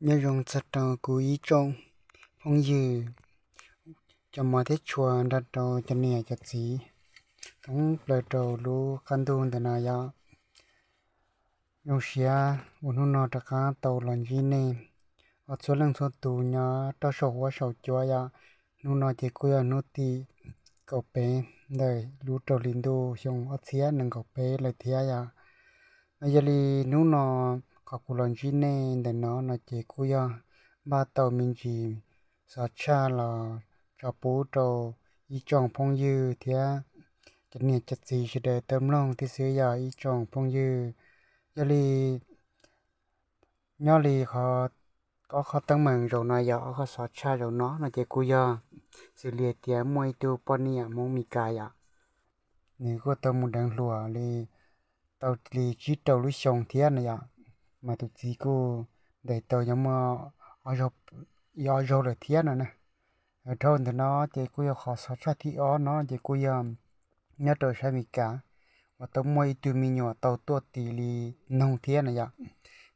Nyob zoo txog rau kuv ib tsoom phooj ywg, cov mos thiab tshua nrog rau cov niam cov txiv, thoob plaws rau lub qab ntuj ntawm no yom. Zoo siab uas hnub no rov qab tau los ntsib nej ob txhua leej txhua tus nyob rau saum huab saum cua yom. Hnub no ces kuj yog hnub tim kaum peb ntawm lub rau hli ntuj xyoo ob txhiab nees nkaum peb lawm thiab yom. Mas yog li hnub no qhov kuv los ntsib nej ntawm no no ces kuj yog npaj tau me ntsis xov tshaj los tso pub rau ib tsoom phooj ywg thiab cov niam cov txiv sawv daws tau mloog thiab xwb yog ib tsoom phooj ywg. Yog li nyob li qhov, ob qhov teeb meem zaum no yog ob qhov xov tshaj zaum no no ces kuj yog xws li tias muaj ib tug poj niam Hmoob Mes Kas yom, nws kuj tau mus deev hluas li tau li tsib rau lub xyoo thiab no yom, mas tus txiv kuj ntes tau yog muaj ob zaug lawm thiab no na. Dhau ntawm no ces kuj yog qhov xov tshaj thib ob no ces kuj yog nyob rau sab Mes Kas uas tau muaj ib tug me nyuam tau tuaj tis li noog thiab no yom.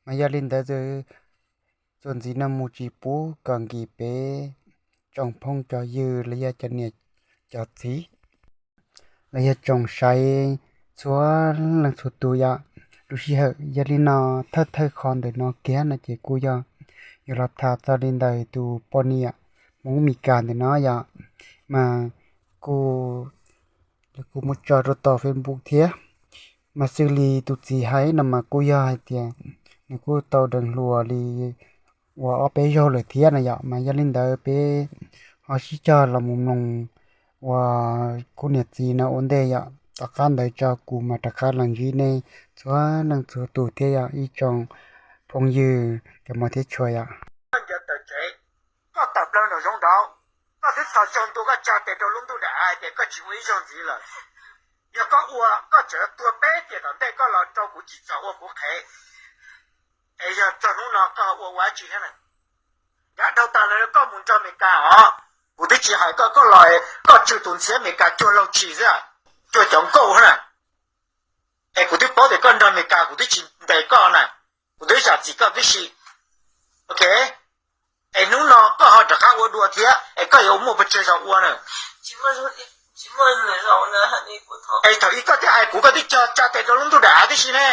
Mas yog li ntawd txuas ntxiv no mus tsis pub kom nkim peb tsoom phooj cov ywg los yog cov niam cov txiv los yog tsoom saib txhua leej txhua tus yom. Lub sij hawm yog li no, thawj thawj qhov ntawm no kiag no ces kuj yog yuav los tham txog li ntawm tus poj niam Hmoob Mes Kas ntawm no yom. Mas kuj, kuj muab tso rau tom Facebook thiab. Mas xws li tus txiv hais no mas kuj yog hais tias nws kuj tau deev hluas li uas ob peb zaug lawm thiab no yom. Mas yog li ntawd peb ho sib cog los mus mloog uas khub niam txiv no ua ntej yom. Tom qab ntawd tso kuv mam rov qab los ntsib nej txhua leej txhua tus thiab yom ib tsoom phooj ywg cov mos thiab tshua yom. Koj tawm plaws nraum zoov nraud, koj twb txhos caug ntua koj tsa tes rau lub ntuj daim av hais tias koj tsis ua ib zaug ntxiv lawm. Yog koj ua, koj tseem tuag peb tiam tom ntej koj los rau kuv tsis txog ua kuv qhev, es yog txog hnub no koj ua ua dab tsi thiab na? Yav dhau tas lawm koj mus nrog Mes Kas os, kuv twb tsis hais koj, koj los koj tswj tus ntxhiab Mes Kas cuag laug tshis xwb, cuag cov nkauj xwb na. Es kuv twb paub tias koj nrog Mes Kas, kuv twb tsis ntes koj na, kuv twb zam txim koj tib si. Ok, es hnub no koj ho rov qab ua dua thiab es koj yuav muaj pes tsawg zaus ua na? Es thaum ub koj twb hais kuv, koj twb tsa tes rau lub ntuj daim av tib si ne.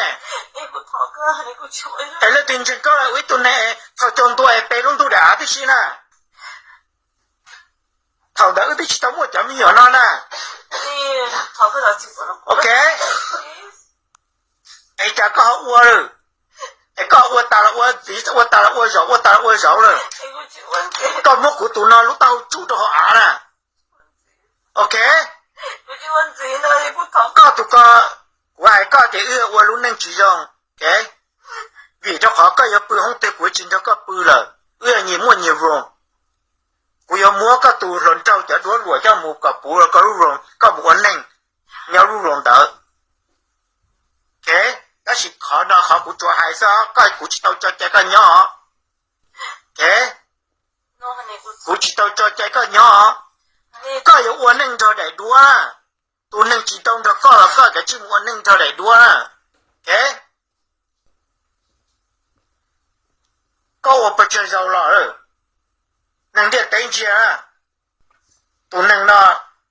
Es leej twg ntseeg koj ua ib tug neeg txhos caug ntua es pe lub ntuj daim av tib si na? Thaum ntawd wb twb tsis tau muaj cov me nyuam no na. Ok, es cas koj ho ua lawm? Es koj ua tas los ua ntxiv, ua tas los ua zaum, ua tas los ua zaum lawm. Koj muab kuv tus no lub taub hau tsum rau hauv av na. Ok, koj tus ko, kuv hais koj tias wb ua lub neej tsis zoo, vim rau qhov koj yuav pw hoob twg kuv tsis nrog koj pw lawm, wb yuav nyias muaj nyias room. Kuv yuav muab koj tus hluas nraug cov duab luam coj mus kom puv rau koj lub room, koj mus ua neej nyob lub room ntawd. Ok, tab sis qhov no qhov kuv tsuas hais xwb, koj, kuv tsis tau tso cai koj nyob. Ok, kuv tsis tau tso cai koj nyob. Koj yuav ua neej nrog daim duab. Tus neeg tsis tau nrog koj los koj kav tsij mus ua neej nrog daim duab. Ok, koj ua pes tsawg zaus los? Neeg ntiaj teb ntsia, tus neeg no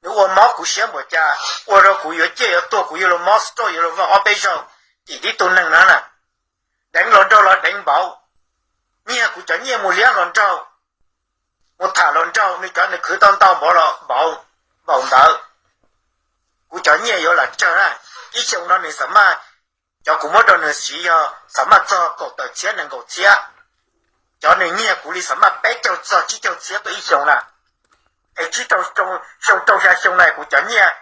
nws ua mob kuv siab npaum cas, ua rau kuv yuav ciaj yuav tuag, kuv yuav luag mob stroke, yuav luag vog ob peb zaug, tim tib tug neeg no na. Deev hluas nraug los deev npaum, nyiag kuv cov nyiaj mus liab hluas nraug, mus tham hluas nraug, nws cov nws khwv tau ntau npaum los npaum, npaum ntawd. Kuv cov nyiaj yuav lam tsawg na, ib xyoos no nws xam maj, cov kuv muab rau nws siv yog xam maj txog kaum tawm txhiab nees nkaum txhiab. Cov nws nyiag kuv li xam maj peb caug txog tsib caug txhiab tau ib xyoos na. Es tsib rau xyoo rau xya xyoo na kuv cov nyiaj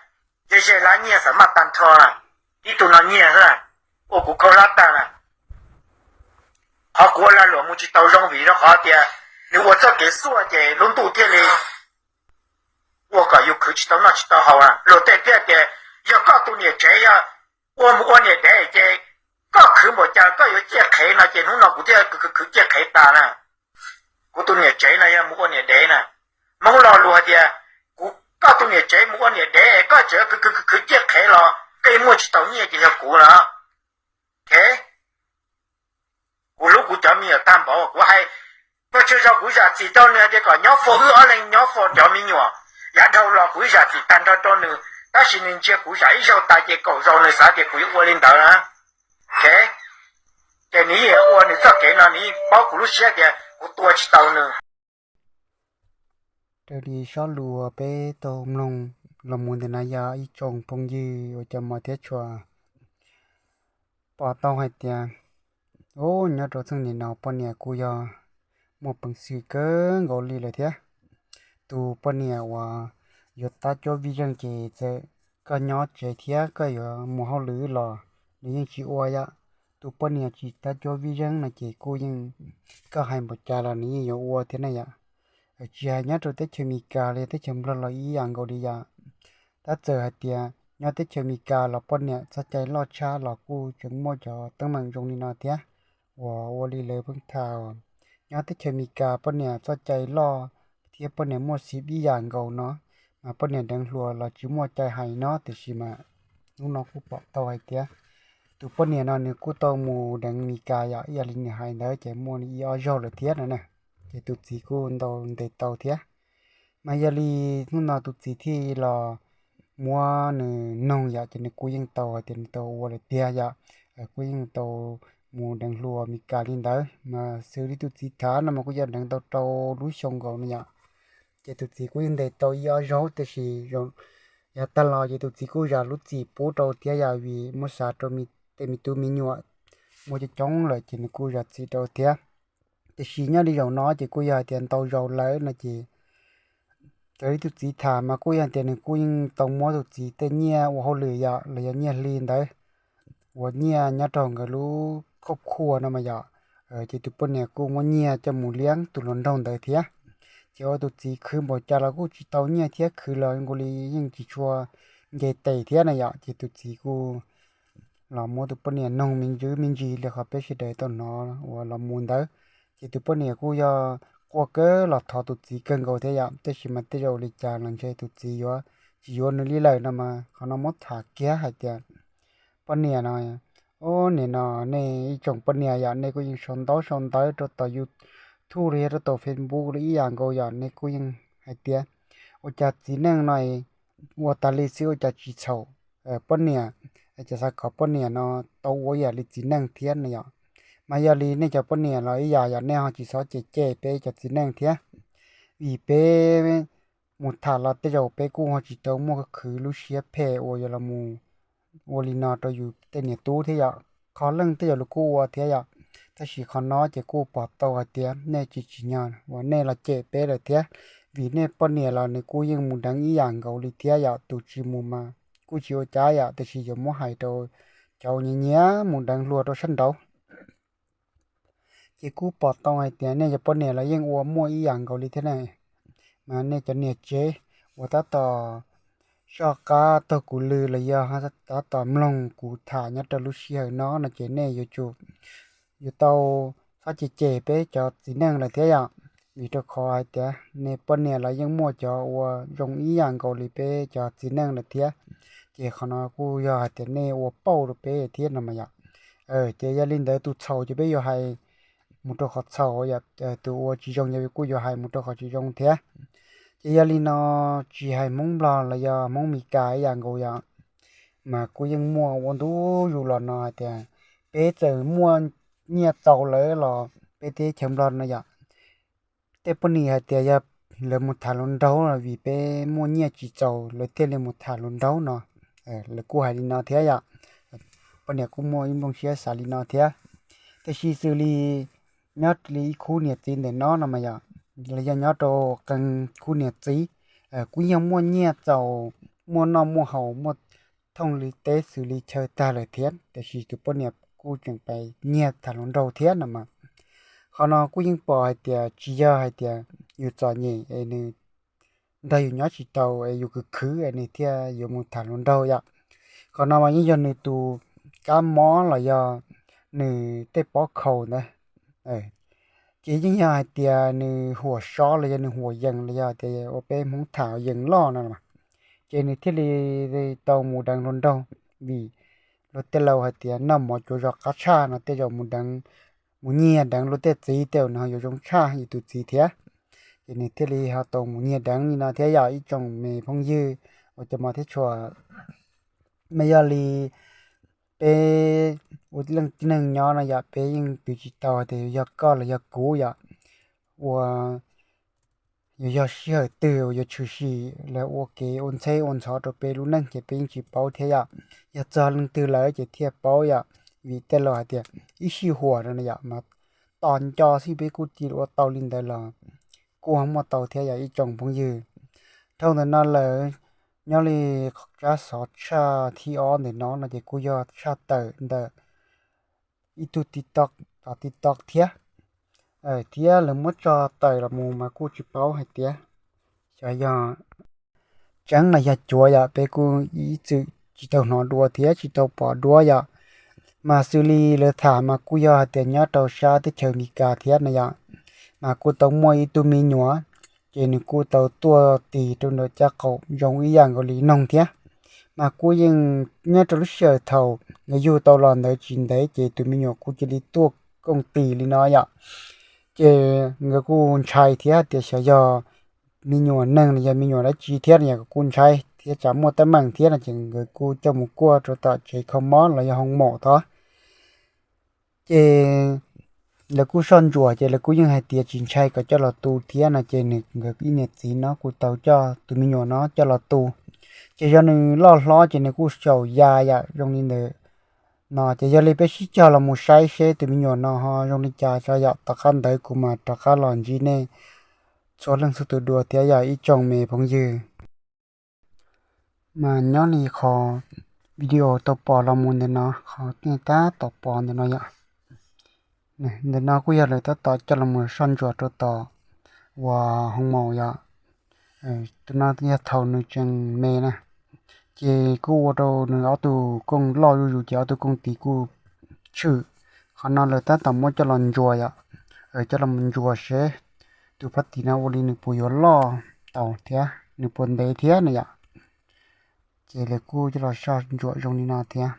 ze ze lab nyiaj xam maj tag nrho na. Ib tug no nyiag xwb, ua kuv khaub hlab tag na. Qhov kuv ua lag luam mus tsis tau zoo vim rau qhov tias nws ua txoj kev xuaj ces lub ntuj thiaj li ua kom yus khwv tsis tau noj tsis tau haus na. Luag tej thiaj tias yog koj tus niam tsev yog ua mus ua niam dev ces koj khwv npaum cas koj yuav ciaj qhev no ces hnub no kuv thiaj khwv khwv ciaj qhev tas na. Kuv tus niam tsev no yog mus ua niam dev na. Hmoob lo lus hais tias kuv, koj tus niam tsev mus ua niam dev es koj tseem khwv khwv khwv ciaj qhev los koj yeej muaj tsis tau nyiaj ces yog kuv no. Ok, kuv hlub kuv cov me nyuam tag npaum, kuv hais Ua tsaug zog kuv zam txim rau nws hais tias kom nyob fo, wb ob leeg nyob fo cov me nyuam. Yav dhau los kuv zam txim tag nrho rau nws, tab sis nws ntsia kuv zam ib zaug tas ces kaum zaus nws xav tias kuv yuav ua li ntawd na. Ces nws yeej ua nws txoj kev no, nws yeej paub kuv lub siab tias kuv tua tsis tau nws. Raws li zaj lus peb tau mloog los mus ntawm no yog ib tsoom phooj ywg uas cov mos thiab tshua pom tau hais tias, u, nyob rau txheej nim no poj niam kuj yog muaj peev xwm kawg nkaus li lawm thiab. Tus poj niam uas yuav tab cuab vij zeej ces txawm koj nyob tsev thiab koj yuav mus hauj lwm los nws yeej tsis ua yom. Tus poj niam tsis tab cuab vij zeej no ces kuj yeej, koj hais npaum cas los nws yeej yuav ua thiab na yom. Tsis hais nyob rau teb chaws Amelikas los yog teb chaws Nplog los ib yam nkaus li yom. Tab txawm hais tias nyob teb chaws Amelikas los poj niam txoj cai loj tshaj los kuj tseem muaj cov teeb meem zoo li no thiab, uas ua li lawv pheej tham, nyob teb chaws Amelikas poj niam txoj cai loj thiab poj niam muaj xiv ib yam nkaus no, mas poj niam deev hluas los tsis muaj cai hais no, tiam sis mas hnub no kuj pom tau hais tias tus poj niam no nws kuj tau mus deev Amelikas yom, ib yam li nws hais ntawd ces muaj ib ob zaug lawm thiab no na. Ces tus txiv kuj ntaus ntes tau thiab. Mas yog li hnub no tus txiv thiaj los muab nws noog yom, ces nws kuj yeej tau hais tias nws tau ua lawm tiag yom, kuj yeej tau mus deev hluas Amelikas li ntawd. Mas xws li tus txiv tham no mas kuj yog deev tau rau lub xyoo nkaus no yom. Ces tus txiv kuj yeej ntes tau ib ob zaug, tab sis yav tag los ces tus txiv kuj zam lub txim pub rau thiab yom, vim muab xav rau tej me tub me nyuam muaj coob coob lawm ces nws kuj zam txim rau thiab. Tiam sis nyob li zaum no ces kuj yog hais tias ntau zaus lawm no ces raws li tus txiv tham mas kuj yog hais tias nws kuj yeej tau muab tus txiv tej nyiaj ua hauj lwm yom, los yog nyiaj hli ntawd, uas nyiaj nyob rau nkawd lub khauj khuaj no mas yom. Ces tus poj niam kuj muab nyiaj coj mus liab tus hluas nraug ntawd thiab. Ces ua tus txiv khwv npaum cas los kuj tsis tau nyiaj thiab, khwv los nkaus li yeej tsis tshua nce tes thiab na yom. Ces tus txiv kuj los muab tus poj niam noog me ntsis me ntsis li qhov peb sawv daws tau hnov uas los mus ntawd. Ces tus poj niam kuj yog quaj kawg los thov tus txiv kawg nkaus thiab yom, tab sis mas tej zaum li cas los ntshe tus txiv yuav tsis yuav nws li lawm no mas qhov no muab tham kiag hais tias poj niam no, o, nim no nej ib tsoom poj niam yom, nej kuj yeej sau ntaub sau ntawv rau tom YouTube los yog rau tom Facebook los ib yam nkaus yom, nej kuj yeej hais tias ua cas txiv neej no ua tas li xwb ua cas tsis txhaum poj niam, cas xav kom poj niam no tau ua ib yam li txiv neej thiab no yom. Mas yog li nej cov poj niam los ib yam yom, nej ho tsis txhob cem cem peb cov txiv neej thiab, vim peb mus tham los tej zaum peb kuj ho tsis tau muaj khwv lub siab phem uas yuav los mus ua li no rau yus tej niam tub thiab yom. Qhov leej tej zaum luag kuj ua thiab yom, tab sis qhov no ces kuj pom tau hais tias nej tsis tsim nyog uas nej los cem peb lawm thiab, vim nej poj niam los nws kuj yeej mus deev ib yam nkaus li thiab yom, tus tsis mus mas kuj tsis ua cas yom, tiam sis yuav muab hais rau cov nyiam nyiam mus deev hluas rau sab nraud. Ces kuj pom tau hais tias nej cov poj niam los yeej ua muaj ib yam nkaus li thiab na. Mas nej cov niam tsev uas tab tom soj qab taug kuv lw los yog tab tom mloog kuv tham nyob rau lub sij hawm no no ces nej yuav tsum yuav tau txhob cem cem peb cov txiv neej lawm thiab yom. Vim rau qhov hais tias nej poj niam los yeej muaj cov ua zoo ib yam nkaus li peb cov txiv neej lawm thiab. Ces qhov no kuj yog hais tias nej ua pauj rau peb thiab no mas yom. Ces yog li ntawd tus txhaum ces peb yuav hais mus rau qhov txhaum, tus ua tsis zoo ces kuj yuav hais mus rau qhov tsis zoo thiab. Ces yog li no tsis hais Hmoob Nplog los yog Hmoob Meskas ib yam nkaus yom, mas kuj yeej muaj ua ntu zus los no hais tias peb txawm muaj nyiaj txaus lawm los peb teb chaws Nplog no yom, tej poj niam hais tias yog lawv mus tham hluas nraug los vim peb muaj nyiaj tsis txaus lawv thiaj li mus tham hluas nraug no. Lawv kuj hais li no thiab yom. Poj niam kuj muaj ib nplooj siab xav li no thiab. Tiam sis xws li nyob li ib khub niam txiv ntawm no no mas yom, los yog nyob rau qee khub niam txiv, kuj yog muaj nyiaj txaus, muaj noj muaj haus, muaj thooj li teb xws li chaw tag lawm thiab, tiam sis tus poj niam kuj tseem pais nyiag tham hluas nraug thiab no mas. Qhov no kuj yeej pom hais tias tsis yog hais tias yus txom nyem es nws nrog yus nyob tsis tau es yus khwv khwv es nws thiaj yuav mus tham hluas nraug yom. Qhov no mas yeej yog nws tus kab mob los yog nws tej pob khaus ntawd. Ces yeej yog hais tias nws huam sob los yog nws huam yees los yog tias ua peb Hmoob tham yees loj no, ces nws thiaj li tau mus deev hluas nraug. Vim luag tej laus hais tias noj mov cuav zos qab tshaj no, tej zaum mus deev mus nyiag deev luag tej txiv tej zaum nws ho yuav zoo tshaj yus tus txiv thiab. Ces nws thiaj li ho tau mus nyiag deev li no thiab yom ib tsoom me phooj ywg uas cov mos thiab tshua. Mas yog li peb ua leej tib neeg nyob no yom, peb yeej twv tsis tau tias yog koj los yog kuv yom, ua yuav yog sij hawm twg uas yuav tshwm sim los ua kev ua ntxheb ua ntxhov rau peb lub neej ces peb yeej tsis paub thiab yom. Yog txog leej twg lawm ces thiaj paub yom, vim tej laus hais tias ib sij huam no yom, mas tos nco xwb peb kuj cia li ua tau li ntawd los kuj ho muaj tau thiab yom ib tsoom phooj ywg. Dhau ntawm no lawm, nyob li tsab xov tshaj thib ob ntawm no no ces kuj yog tshaj tawm ntawm ib tug TikTok, tom TikTok thiab. Thiab lawv muab tso tawm los mus mas kuj tsis paub hais tias xyov yog tseeb los yog cuav yom, peb kuj ib txwm tsis tau hnov dua thiab tsis tau pom dua yom. Mas xws li lawv tham mas kuj yog hais tias nyob rau sab teb chaws Amelikas thiab no yom, mas kuj tau muaj ib tug me nyuam, ces nws kuj tau tuaj tis rau ntawm caj qaum zoo ib yam nkaus li noog thiab. Mas kuj yeej nyob rau lub sij hawm thaum nkawd yug tau los ntawd tsis ntev ces tus me nyuam kuj cia li tuaj kooj tis li no yom. Ces nkawd kuj ntshai thiab tias xyov yog me nyuam neeg los yog me nyuam dab tsi thiab no yom, kuj ntshai thiab tsam muaj teeb meem thiab no ces nkawd kuj coj mus kuaj rau tom tsev kho mob los yog hoo maum tod. Ces lawv kuj soj ntsuam ces lawv kuj yeej hais tias tsis ntshai kom coj los tu thiab no ces nws nkawd ib niam txiv no kuj tau coj tus me nyuam no coj los tu. Ces yog nws loj hlob ces nws kuj xyaum ya yam zoo li ntawd no ces yog li peb sib cog los mus saib seb tus me nyuam no ho zoo li cas tso yom. Tom qab ntawd kuv mam rov qab los ntsib nej txhua leej txhua tus dua thiab yom ib tsoom me phooj ywg. Mas nyob li qhov video tau pom los mus ntawm no, qhov nej tab tom pom ntawm no yom, ntawm no kuj yog lawv tab tom coj los mus soj ntsuam rau tom uas hoo maum yom. Tus no yog thaum nws tseem me na, ces kuj ua rau nws ob tug kooj loj zuj zus ces ob tug kooj tis kuj tshwm. Qhov no lawv tab tom muab coj los ntsuas yom, coj los ntsuas seb tus phab tis no ua li nws puas yuav loj tau thiab nws puas ntev thiab no yom. Ces lawv kuj coj los soj ntsuam zoo li no thiab.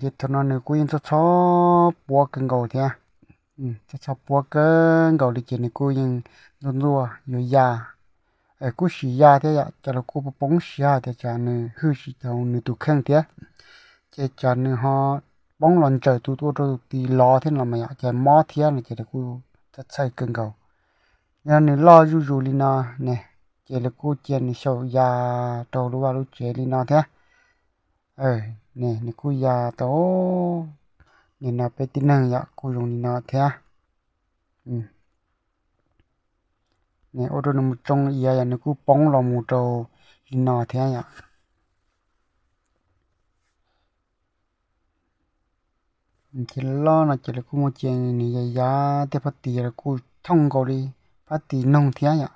Ces thaum no nws kuj yeej txhob txhob puab kawg nkaus thiab. Txhob txhob puab kawg nkaus li ces nws kuj yeej ntxuaj ntxuaj yuav ya. Kuj sim ya thiab yom, cov los kuj poob siab tias tsam nws hwj tsis tau nws tus kheej thiab. Ces tsam nws ho poob los ntsaws tus tuaj rau tus tis lov thiab no mas yom, ces mob thiab no ces lawv kuj txhawj txhawj kawg nkaus. Yog nws loj zuj zus li no ne, ces lawv kuj cia nws xyaum ya rau lub vaj lub tsev li no thiab. Ne nws kuj ya tau, nim no peb tib neeg yom kuj zoo li no thiab. Ua rau nws mus tsoo iav yom, nws kuj poob los mus rau li no thiab yom. Ces loj no ces lawv kuj muaj ces nws ya ya tej phab tis los kuj thooj nkaus li phab tis noog thiab yom.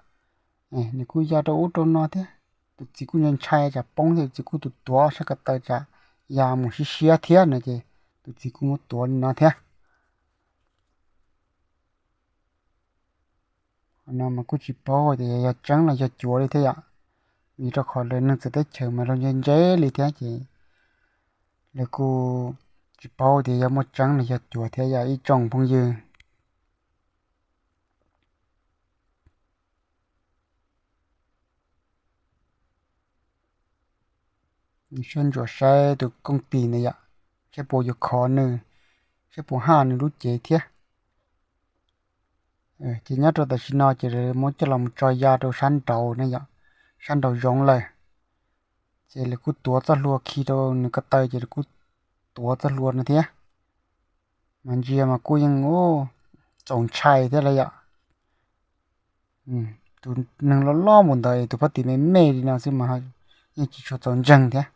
Nws kuj ya rau ub rau no thiab. Tus txiv kuj ntshai ntshai tsam poob thiab, tus txiv kuj tuav tuav sab ko taw tsam ya mus siab siab thiab no ces tus txiv kuj muab tuav li no thiab. Qhov no mas kuj tsis paub tias yog tseeb los yog cuav li thiab yom, vim rau qhov lawv neeg txawv teb chaws mas zoo ntse ntse li thiab ces lawv kuj tsis paub tias yog muaj tseeb los yog cuav thiab yom ib tsoom phooj ywg. Soj ntsuam saib tus kooj tis ntawd yom, seb puas yuav khov nws, seb puas haj nws lub cev thiab. Ces nyob rau tam sim no ces lawv muab coj los mus tso ya rau sab nraud ne yom, sab nraud zoov lawm. Ces lawv kuj tuav txoj hlua khi rau nws ko taw ces lawv kuj tuav txoj hlua no thiab. Mas ntsia mas kuj yeej txaus ntshai thiab lawm yom. Tus neeg loj loj npaum ntawd tus phab tis me me li no xwb mas yeej tsis tshua txaus ntseeg thiab.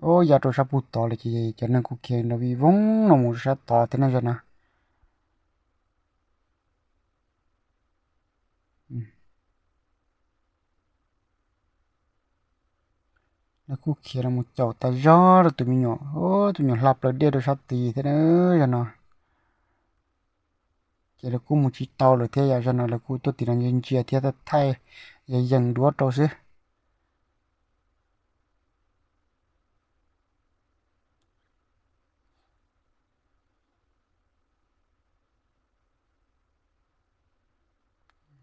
Ub, ya rau sab pug tod lawm ces cov neeg kuj khiav nrov vij voog no mus rau sab tod thiab na zaum no. Lawv kuj khiav los mus caum tas zog rau tus me nyuam, tus me nyuam hla plaws dej rau sab tid thiab na zaum no. Ces lawv kuj mus tsis tau lawm thiab yom, zaum no lawv kuj tuaj tim no ntsia ntsia thiab thaij yees duab rau xwb.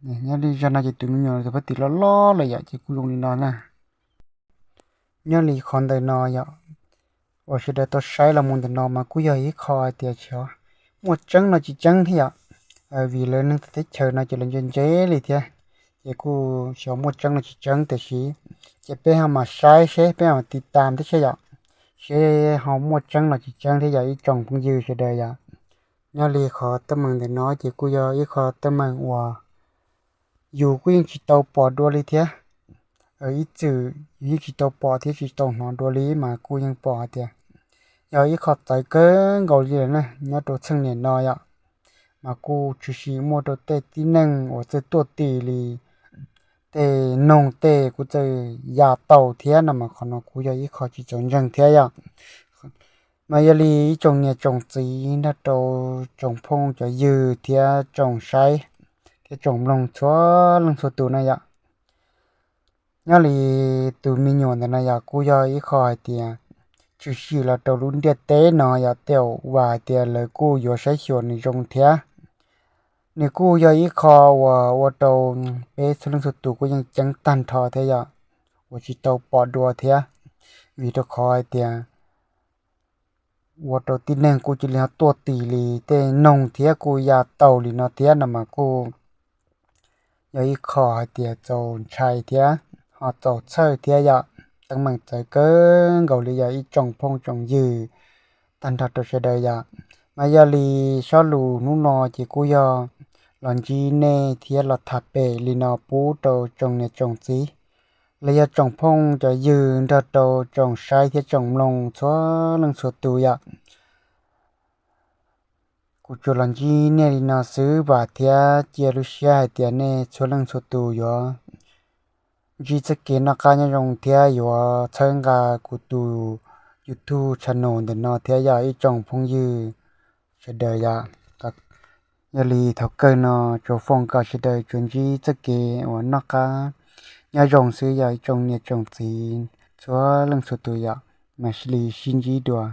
Nyob li zaj no ces tus me nyuam tus phab tim loj loj lawm yom, ces kuj zoo li no na. Nyob li qhov ntawm no yom, uas sawv daws tau saib los mus ntawm no mas kuj yog ib qho hais tias xyov muaj tseeb no tsis tseeb thiab yom. Vim lawv neeg teb chaws no ces lawv ntse ntse li thiab, ces kuj xyov muaj tseeb no tsis tseeb tiam sis ces peb ho mam saib seb, peb mam tiv tam thiab seb yom, seb ho muaj tseeb no tsis tseeb thiab yom ib tsoom phooj ywg sawv daws yom. Nyob li qhov teeb meem ntawm no ces kuj yog ib qho teeb meem uas yus kuj yeej tsis tau pom dua li thiab. Ib txwm yus yeej tsis tau pom thiab tsis tau hnov dua li mas kuj yeej pom hais tias yog ib qho txawv kawg nkaus li lawm na nyob rau txheej niam no yom. Mas kuj tshwm sim muaj rau tej tib neeg uas txawj tuaj tis li tej noog tej kuj txawj ya tau thiab no mas qhov no kuj yog ib qho tsis txaus ntseeg thiab yom. Mas yog li ib tsoom niam tsoom txiv nrog rau tsoom phooj cov ywg thiab tsoom saib thiab tsoom mloog txhua leej txhua tus na yom. Nyob li tus me nyuam ntawm no yom kuj yog ib qho hais tias tshwm sim los rau lub ntiaj teb no yom, tej uas hais tias lawv kuj yuav saib xyuas nws zoo thiab. Nws kuj yog ib qho uas ua rau peb txhua leej txhua tus kuj yeej ceeb tag nrho thiab yom, uas tsis tau pom dua thiab. Vim rau qhov hais tias ua rau tib neeg kuj cia li ho tuaj tis li tej noog thiab kuj ya tau li no thiab no mas kuj yog ib qho hais tias txaus ntshai thiab ho txaus txhawj thiab yom. Teeb meem txawv kawg nkaus li yog ib tsoom phooj tsoom ywg tag nrho rau sawv daws yom. Mas yog li sob lus hnub no ces kuj yog los ntsib nej thiab los tham pem li no pub rau tsoom niam tsoom txiv los yog tsoom phooj cov ywg nrog rau tsoom saib thiab tsoom mloog txhua leej txhua tus yom. Kuv tsuas los ntsib nej li no xwb vam thiab cia lub siab hais tias nej txhua leej txhua tus yuav ntsib txoj kev noj qab nyob zoo thiab yuav txhawb nqa kuv tus YouTube channel ntawm no thiab yog ib tsoom phooj ywg sawv daws yom. Yog li thaum kawg no tsuas foom kom sawv daws tsuas ntsib txoj kev uas noj qab nyob zoo xwb yog ib tsoom niam tsoom txiv txhua leej txhua tus yom. Mam li sib ntsib dua.